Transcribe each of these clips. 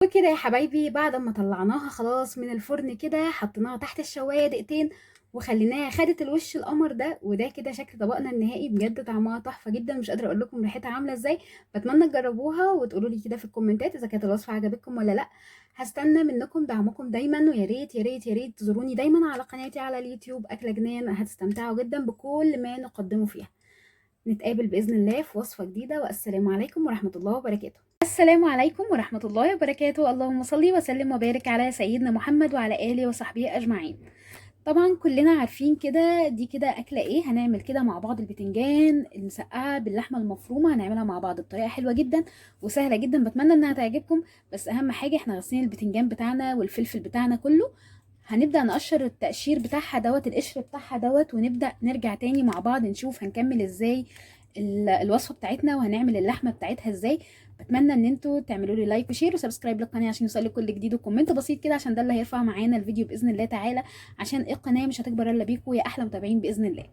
وكده يا حبايبي بعد ما طلعناها خلاص من الفرن كده، حطيناها تحت الشوايه دقيقتين وخليناها خدت الوش القمر ده، وده كده شكل طبقنا النهائي. بجد طعمها تحفة جدا، مش قادرة اقول لكم ريحتها عامله ازاي. بتمنى تجربوها وتقولوا لي كده في الكومنتات اذا كانت الوصفة عجبتكم ولا لا. هستنى منكم دعمكم دايما، ويا ريت يا ريت يا ريت تزوروني دايما على قناتي على اليوتيوب اكله جنان، هتستمتعوا جدا بكل ما نقدمه فيها. نتقابل باذن الله في وصفه جديدة، والسلام عليكم ورحمة الله وبركاته. السلام عليكم ورحمة الله وبركاته. اللهم صل وسلم وبارك على سيدنا محمد وعلى آله وصحبه أجمعين. طبعا كلنا عارفين كده دي كده أكلة إيه. هنعمل كده مع بعض البتنجان المسقعة باللحمة المفرومة، هنعملها مع بعض بطريقة حلوة جدا وسهلة جدا، بتمنى إنها تعجبكم. بس أهم حاجة إحنا غاسلين البتنجان بتاعنا والفلفل بتاعنا كله، هنبدأ نقشر التقشير بتاعها دوت، القشر بتاعها دوت، ونبدأ نرجع تاني مع بعض نشوف هنكمل إزاي الوصفة بتاعتنا وهنعمل اللحمة بتاعتها إزاي. بتمنى ان انتوا تعملوا لي like و share و subscribe للقناة عشان يوصل لكل جديد، و comment بسيط كده عشان ده اللي هيرفع معانا الفيديو باذن الله تعالى، عشان القناة مش هتكبر الا بيكم يا احلى متابعين باذن الله.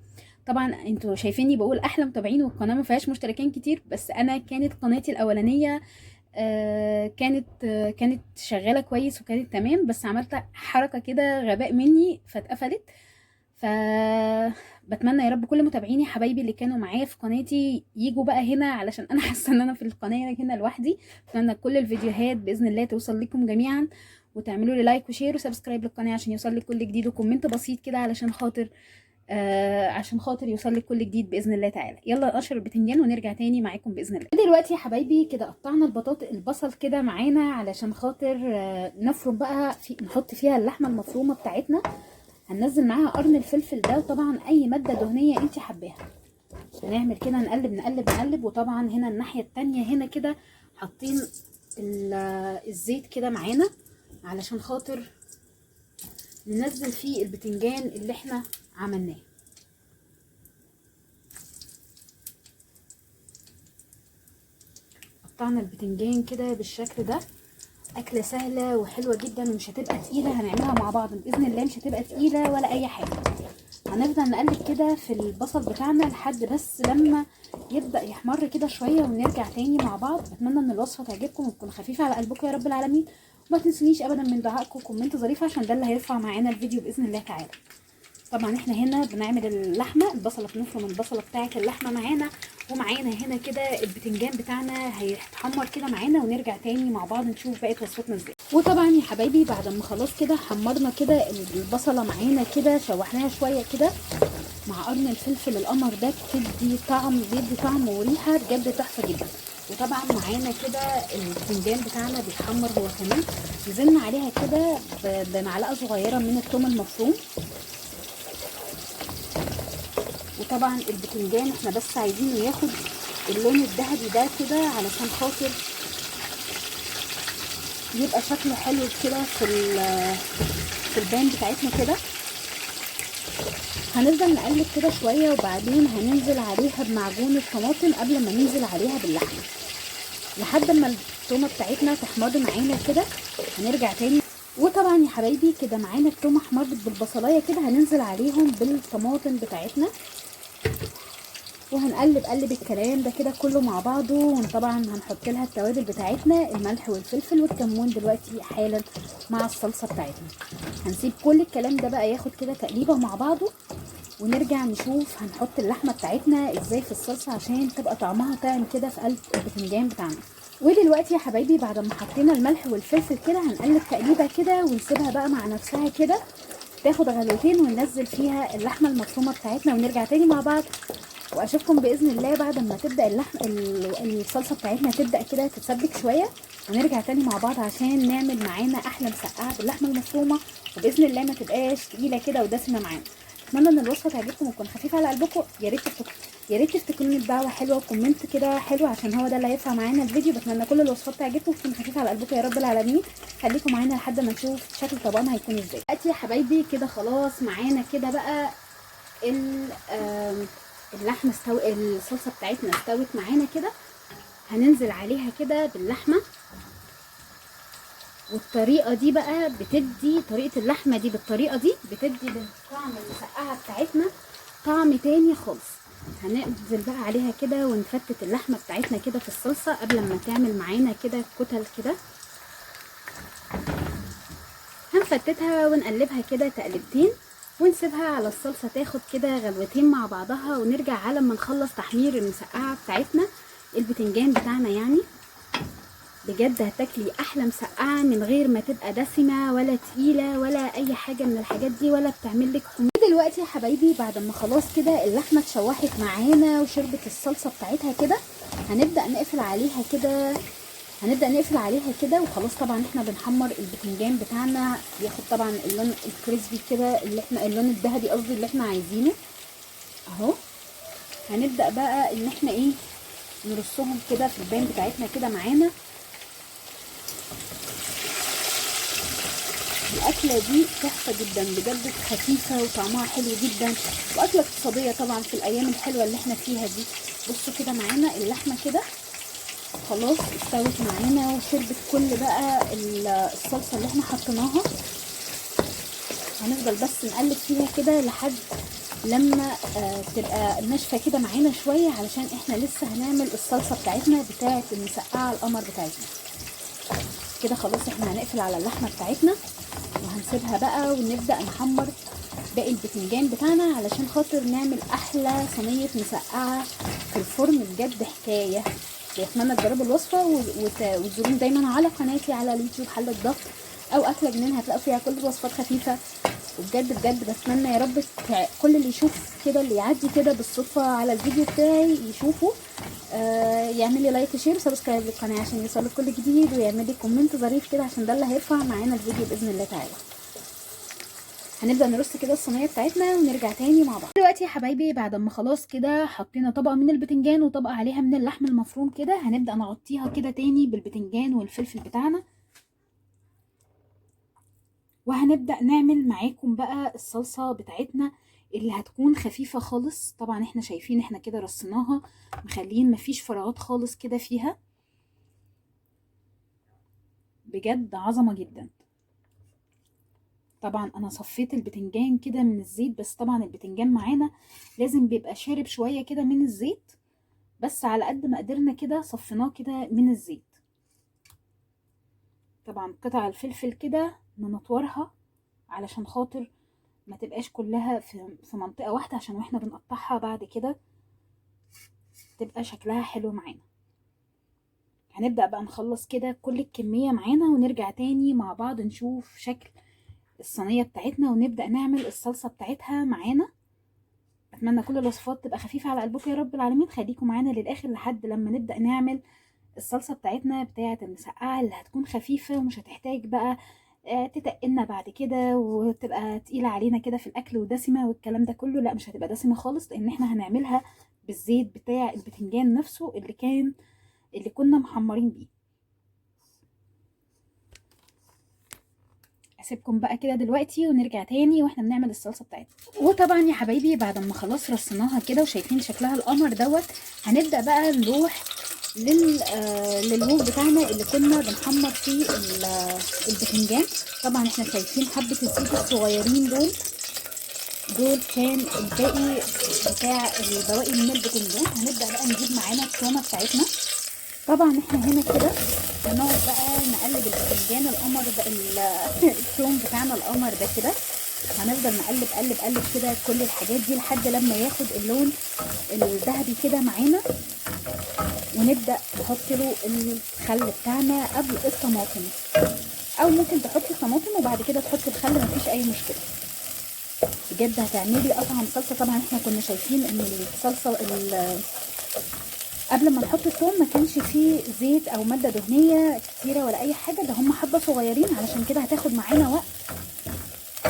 طبعا انتوا شايفيني بقول احلى متابعين والقناة ما فيهاش مشتركين كتير، بس انا كانت قناتي الاولانية كانت شغالة كويس وكانت تمام، بس عملت حركة كده غباء مني فاتقفلت. فبتمنى يا رب كل متابعيني حبايبي اللي كانوا معايا في قناتي يجوا بقى هنا، علشان انا حاسه ان انا في القناة هنا لوحدي. اتمنى كل الفيديوهات باذن الله توصل لكم جميعا، وتعملوا لي like و share و subscribe للقناة عشان يوصل لك كل جديد، و comment بسيط كده عشان خاطر يوصل لك كل جديد باذن الله تعالى. يلا نقشر البتنجان ونرجع تاني معاكم باذن الله. دلوقتي يا حبايبي كده قطعنا البطاطس البصل كده معانا علشان خاطر نفرم بقى نحط فيها اللحمة المفرومه بتاعتنا. هننزل معاها قرن الفلفل ده، وطبعا اي مادة دهنية انت حباها. هنعمل كده نقلب نقلب نقلب. وطبعا هنا الناحية التانية هنا كده حاطين الزيت كده معانا علشان خاطر ننزل فيه البتنجان اللي احنا عملناه. قطعنا البتنجان كده بالشكل ده. أكلة سهلة وحلوة جدا ومش هتبقى تقيلة، هنعملها مع بعض بإذن الله، مش هتبقى تقيلة ولا أي حاجة. هنفضل نقلب كده في البصل بتاعنا لحد بس لما يبدأ يحمر كده شوية، ونرجع تاني مع بعض. أتمنى إن الوصفة تعجبكم وتكون خفيفة على قلبكم يا رب العالمين، وما تنسونيش أبدا من دعائكم comment ظريف عشان ده اللي هيرفع معانا الفيديو بإذن الله تعالى. طبعا احنا هنا بنعمل اللحمة، البصلة بنفرم البصلة بتاعة اللحمة معانا، ومعانا هنا كده البتنجان بتاعنا هيتحمر كده معانا، ونرجع تاني مع بعض نشوف بقية وصفتنا ازاي. وطبعا يا حبايبي بعد ما خلاص كده حمرنا كده البصلة معانا كده، شوحناها شوية كده مع قرن الفلفل القمر ده، بيدي طعم وريحة بجد تحفة جدا. وطبعا معانا كده البتنجان بتاعنا بيتحمر هو كمان، نزلنا عليها كده بمعلقة صغيرة من الثوم المفروم. وطبعا البتنجان احنا بس عايزينه ياخد اللون الذهبي ده كده علشان خاطر يبقى شكله حلو كده في البان بتاعتنا كده. هنفضل نقلب كده شوية، وبعدين هننزل عليها بمعجون الطماطم قبل ما ننزل عليها باللحمه، لحد ما التومه بتاعتنا تحمر معانا كده. هنرجع تاني. وطبعا يا حبايبي كده معانا التومه احمرت بالبصلايه كده، هننزل عليهم بالطماطم بتاعتنا، وهنقلب قلب الكلام ده كده كله مع بعضه. وطبعا هنحط لها التوابل بتاعتنا، الملح والفلفل والكمون دلوقتي حالا مع الصلصه بتاعتنا. هنسيب كل الكلام ده بقى ياخد كده تقليبه مع بعضه، ونرجع نشوف هنحط اللحمة بتاعتنا ازاي في الصلصه عشان تبقى طعمها طعم كده في قلب البتنجان بتاعنا. ودلوقتي يا حبايبي بعد ما حطينا الملح والفلفل كده، هنقلب تقليبه كده ونسيبها بقى مع نفسها كده تاخد غلوتين، وننزل فيها اللحمة المفرومه بتاعتنا، ونرجع تاني مع بعض. واشوفكم باذن الله بعد ما تبدا اللحم الصلصه بتاعتنا تبدا كده تتسبك شوية، ونرجع تاني مع بعض عشان نعمل معانا احلى مسقعه باللحمه المفرومه، وباذن الله ما تبقاش تقيلة كده ودسمه معانا. اتمنى ان الوصفة تعجبكم وتكون خفيفة على قلبكم. يا ريت تفتكروني بدعوة حلوة و comment كده حلو، عشان هو ده اللي هيرفع معانا الفيديو. بتمنى كل الوصفات تعجبكم وتكون خفيفة على قلبكم يا رب العالمين. خليكم معانا لحد ما نشوف شكل طبقنا هيكون ازاي. دلوقتي يا حبايبي كده خلاص معانا كده بقى اللحمة الصلصه بتاعتنا استوت معانا كده. هننزل عليها كده باللحمه، والطريقة دي بقى بتدي طريقه اللحمة دي بالطريقة دي بتدي للطعم المسقعه بتاعتنا طعم تاني خالص. هننزل بقى عليها كده ونفتت اللحمة بتاعتنا كده في الصلصه قبل ما تعمل معانا كده كتل كده. هنفتتها ونقلبها كده تقلبتين ونسيبها على الصلصة تاخد كده غلوتين مع بعضها، ونرجع على ما نخلص تحمير المسقعة بتاعتنا البتنجان بتاعنا. يعني بجد هتاكلي احلى مسقعة من غير ما تبقى دسمة ولا تقيلة ولا اي حاجة من الحاجات دي، ولا بتعمل لك حموضة. دلوقتي يا حبايبي بعد ما خلاص كده اللحمة اتشوحت معانا وشربت الصلصة بتاعتها كده، هنبدأ نقفل عليها كده، هنبدأ نقفل عليها كده وخلاص. طبعا احنا بنحمر البتنجان بتاعنا بياخد طبعا اللون الكريسبي كده اللي احنا، اللون الذهبي قصدي اللي احنا عايزينه اهو. هنبدأ بقى ان احنا ايه، نرصهم كده في البان بتاعتنا كده معانا. الاكلة دي تحفة جدا بجد، خفيفة وطعمها حلو جدا، واكله اقتصادية طبعا في الايام الحلوة اللي احنا فيها دي. بصوا كده معانا اللحمة كده خلاص استوت معانا وشربت كل بقى الصلصه اللي احنا حطيناها. هنفضل بس نقلب فيها كده لحد لما تبقى ناشفة كده معانا شوية، علشان احنا لسه هنعمل الصلصه بتاعتنا بتاعه المسقعه القمر بتاعتنا كده. خلاص احنا هنقفل على اللحمة بتاعتنا وهنسيبها بقى، ونبدا نحمر باقي البتنجان بتاعنا علشان خاطر نعمل احلى صينية مسقعه في الفرن. بجد حكاية. اتمنى تجربوا الوصفة وتزوروني دايما على قناتي على اليوتيوب حله ضغط او اكله جنان، هتلاقوا فيها كل الوصفات خفيفة. وبجد بجد بتمنى يا رب كل اللي يشوف كده، اللي يعدي كده بالصدفة على الفيديو بتاعي يشوفه، يعمل لي like و share و subscribe للقناة عشان يوصل كل جديد، ويعمل لي comment ظريف كده عشان ده اللي هيرفع معانا الفيديو باذن الله تعالى. هنبدا نرص كده الصينية بتاعتنا ونرجع تاني مع بعض. دلوقتي يا حبايبي بعد ما خلاص كده حطينا طبقه من البتنجان وطبقه عليها من اللحم المفروم كده، هنبدا نغطيها كده تاني بالبتنجان والفلفل بتاعنا، وهنبدا نعمل معاكم بقى الصلصه بتاعتنا اللي هتكون خفيفة خالص. طبعا احنا شايفين احنا كده رصيناها مخلين مفيش فراغات خالص كده فيها، بجد عظمه جدا. طبعا انا صفيت البتنجان كده من الزيت، بس طبعا البتنجان معانا لازم بيبقى شارب شوية كده من الزيت، بس على قد ما قدرنا كده صفيناه كده من الزيت. طبعا قطع الفلفل كده ننطورها علشان خاطر ما تبقاش كلها في منطقة واحدة، عشان واحنا بنقطعها بعد كده تبقى شكلها حلو معانا. هنبدأ بقى نخلص كده كل الكمية معانا ونرجع تاني مع بعض نشوف شكل الصينية بتاعتنا ونبدأ نعمل الصلصة بتاعتها معانا. اتمنى كل الوصفات تبقى خفيفة على قلبكم يا رب العالمين. خليكم معانا للآخر لحد لما نبدأ نعمل الصلصة بتاعتنا بتاعة المسقعة اللي هتكون خفيفة ومش هتحتاج بقى تتقلنا بعد كده وتبقى تقيلة علينا كده في الأكل ودسمة والكلام ده كله. لا مش هتبقى دسمة خالص، لأن احنا هنعملها بالزيت بتاع البتنجان نفسه اللي كنا محمرين بيه. اسيبكم بقى كده دلوقتي ونرجع تاني واحنا بنعمل الصلصه بتاعتنا. وطبعا يا حبايبي بعد ما خلاص رصيناها كده وشايفين شكلها القمر دوت، هنبدا بقى نروح للوك بتاعنا اللي كنا بنحمر فيه البتنجان. طبعا احنا شايفين حبه الزيت الصغيرين دول كان الباقي بتاع البواقي من البتنجان. هنبدا بقى نجيب معانا التومه بتاعتنا. طبعا احنا هنا كده هنقعد بقى نقلب البتنجان القمر ده، التوم بتاعنا القمر ده كده، هنفضل نقلب قلب قلب كده كل الحاجات دي لحد لما ياخد اللون الذهبي كده معانا، ونبدا نحط له الخل بتاعنا قبل الطماطم، او ممكن تحطي الطماطم وبعد كده تحطي الخل، مفيش اي مشكلة. بجد هتعملي اطعم صلصه. طبعا احنا كنا شايفين ان الصلصه قبل ما نحط الثوم ما كانش فيه زيت او مادة دهنية كتيرة ولا اي حاجة، ده هم حبه صغيرين، علشان كده هتاخد معانا وقت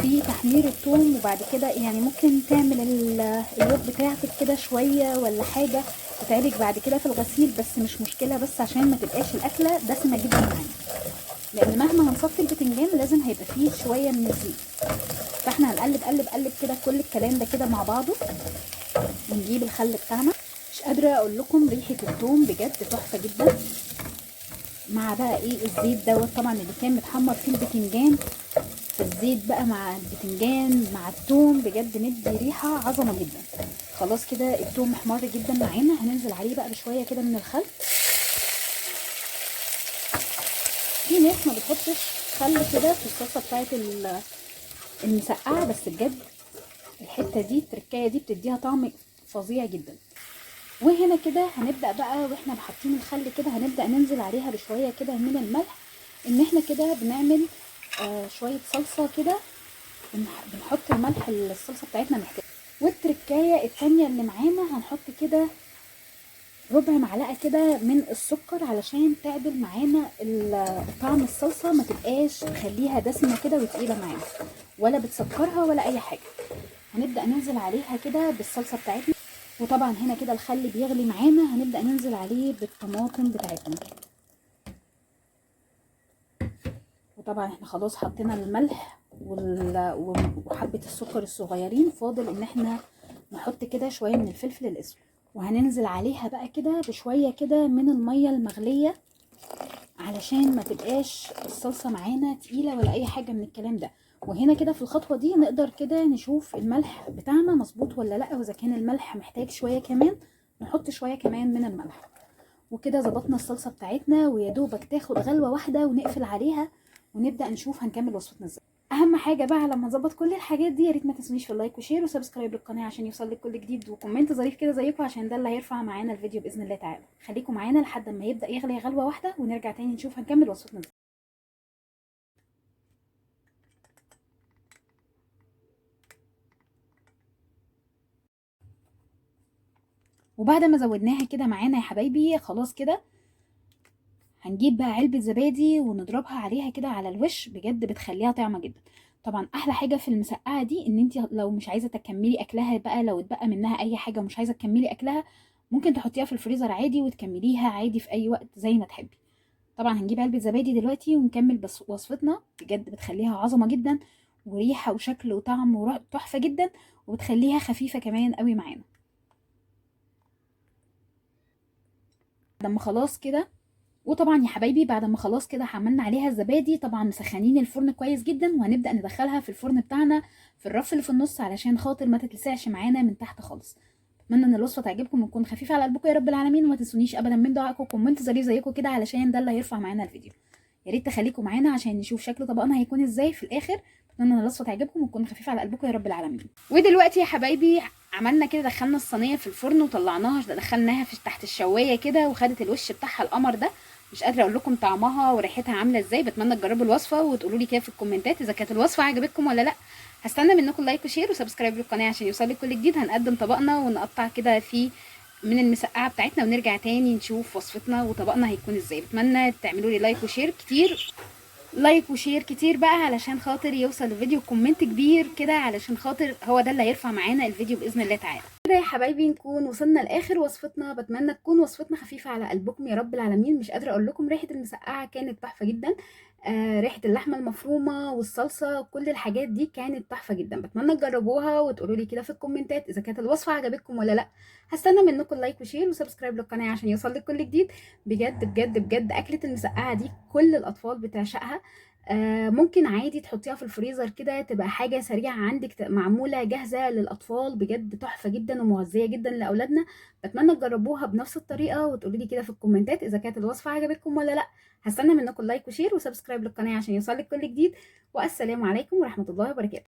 في تحمير الثوم. وبعد كده يعني ممكن تعمل الوك بتاعتك كده شوية ولا حاجة تتعبك بعد كده في الغسيل، بس مش مشكلة، بس عشان ما تبقاش الاكلة دسمة جدا معانا، لان مهما هنصفي البتنجان لازم هيبقى فيه شوية من الزيت. فاحنا هنقلب قلب قلب كده كل الكلام ده كده مع بعضه، ونجيب الخل بتاعنا. مش قادرة اقول لكم ريحه الثوم بجد تحفة جدا، مع بقى ايه الزيت دوت طبعا اللي كان متحمر فيه البتنجان، الزيت بقى مع البتنجان مع الثوم بجد مدي ريحه عظمه جدا. خلاص كده الثوم احمر جدا معانا، هننزل عليه بقى بشوية كده من الخل. في ناس ما بتحطش خل كده في الصلصه بتاعت المسقعه، بس بجد الحتة دي التركايه دي بتديها طعم فظيع جدا. وهنا كده هنبدا بقى واحنا حاطين الخل كده هنبدا ننزل عليها بشوية كده من الملح، ان احنا كده بنعمل شوية صلصه كده، بنحط الملح اللي الصلصه بتاعتنا محتاجه. والتركايه التانية اللي معانا هنحط كده ربع معلقه كده من السكر علشان تعدل معانا طعم الصلصه، ما تبقاش تخليها دسمة كده وتقيله معانا ولا بتسكرها ولا اي حاجة. هنبدا ننزل عليها كده بالصلصه بتاعتنا. وطبعا هنا كده الخل بيغلي معانا، هنبدا ننزل عليه بالطماطم بتاعتنا. وطبعا احنا خلاص حطينا الملح وحبه السكر الصغيرين، فاضل ان احنا نحط كده شوية من الفلفل الاسود. وهننزل عليها بقى كده بشوية كده من المية المغليه علشان ما تبقاش الصلصه معانا تقيلة ولا اي حاجة من الكلام ده. وهنا كده في الخطوة دي نقدر كده نشوف الملح بتاعنا مظبوط ولا لا، واذا كان الملح محتاج شوية كمان نحط شوية كمان من الملح. وكده ظبطنا الصلصه بتاعتنا، ويا دوبك تاخد غلوه واحدة ونقفل عليها ونبدا نشوف هنكمل وصفتنا ازاي. اهم حاجة بقى لما نظبط كل الحاجات دي، يا ريت ما تنسونيش في ال like و share و subscribe للقناة عشان يوصل لك كل جديد، و comment ظريف كده زيكم عشان ده اللي هيرفع معانا الفيديو باذن الله تعالى. خليكم معانا لحد ما يبدا يغلي غلوه واحدة ونرجع تاني نشوف هنكمل وصفتنا ازاي. وبعد ما زودناها كده معانا يا حبايبي خلاص كده هنجيب بقى علبة زبادي ونضربها عليها كده على الوش، بجد بتخليها طعمة جدا. طبعا احلى حاجة في المسقعة دي ان انت لو مش عايزة تكملي اكلها بقى، لو اتبقى منها اي حاجة ومش عايزة تكملي اكلها ممكن تحطيها في الفريزر عادي وتكمليها عادي في اي وقت زي ما تحبي. طبعا هنجيب علبة زبادي دلوقتي ونكمل بس وصفتنا، بجد بتخليها عظمة جدا وريحة وشكل وطعم تحفة جدا، وبتخليها خفيفة كمان قوي معانا. لما خلاص كده، وطبعا يا حبايبي بعد ما خلاص كده عملنا عليها الزبادي، طبعا مسخنين الفرن كويس جدا، وهنبدا ندخلها في الفرن بتاعنا في الرف اللي في النص علشان خاطر ما تتلسعش معانا من تحت خالص. اتمنى ان الوصفة تعجبكم وتكون خفيفة على قلبكم يا رب العالمين، وما تنسونيش ابدا من دعائكم comment ظريف زيكم كده علشان ده اللي هيرفع معانا الفيديو. يا ريت تخليكم معانا عشان نشوف شكل طبقنا هيكون ازاي في الاخر. اتمنى ان الوصفة تعجبكم وتكون خفيفة على قلبكم يا رب العالمين. ودلوقتي يا حبايبي عملنا كده، دخلنا الصينية في الفرن وطلعناها، دخلناها في تحت الشوايه كده وخدت الوش بتاعها القمر ده. مش قادرة اقول لكم طعمها وريحتها عامله ازاي. بتمنى تجربوا الوصفة وتقولوا لي كده في الكومنتات اذا كانت الوصفة عجبتكم ولا لا. هستنى منكم like و share و subscribe للقناة عشان يوصلك كل جديد. هنقدم طبقنا ونقطع كده فيه من المسقعه بتاعتنا ونرجع تاني نشوف وصفتنا وطبقنا هيكون ازاي. بتمنى تعملوا لي like و share كتير، like و share كتير بقى علشان خاطر يوصل الفيديو، comment كبير كده علشان خاطر هو ده اللي هيرفع معانا الفيديو باذن الله تعالى. كده يا حبايبي نكون وصلنا لاخر وصفتنا. بتمنى تكون وصفتنا خفيفة على قلبكم يا رب العالمين. مش قادرة اقول لكم ريحه المسقعه كانت تحفة جدا، ريحه اللحمة المفرومه والصلصه كل الحاجات دي كانت تحفة جدا. بتمنى تجربوها وتقولوا لي كده في الكومنتات اذا كانت الوصفة عجبتكم ولا لا. هستنى منكم like و share و subscribe للقناة عشان يوصل لك كل جديد. بجد بجد بجد اكله المسقعه دي كل الاطفال بتعشقها. ممكن عادي تحطيها في الفريزر كده تبقى حاجة سريعة عندك معمولة جاهزة للاطفال، بجد تحفة جدا ومغذيه جدا لاولادنا. بتمنى تجربوها بنفس الطريقة وتقولوا لي كده في الكومنتات اذا كانت الوصفة عجبتكم ولا لا. هستنى منكم like و share و subscribe للقناة عشان يوصلك كل جديد. والسلام عليكم ورحمة الله وبركاته.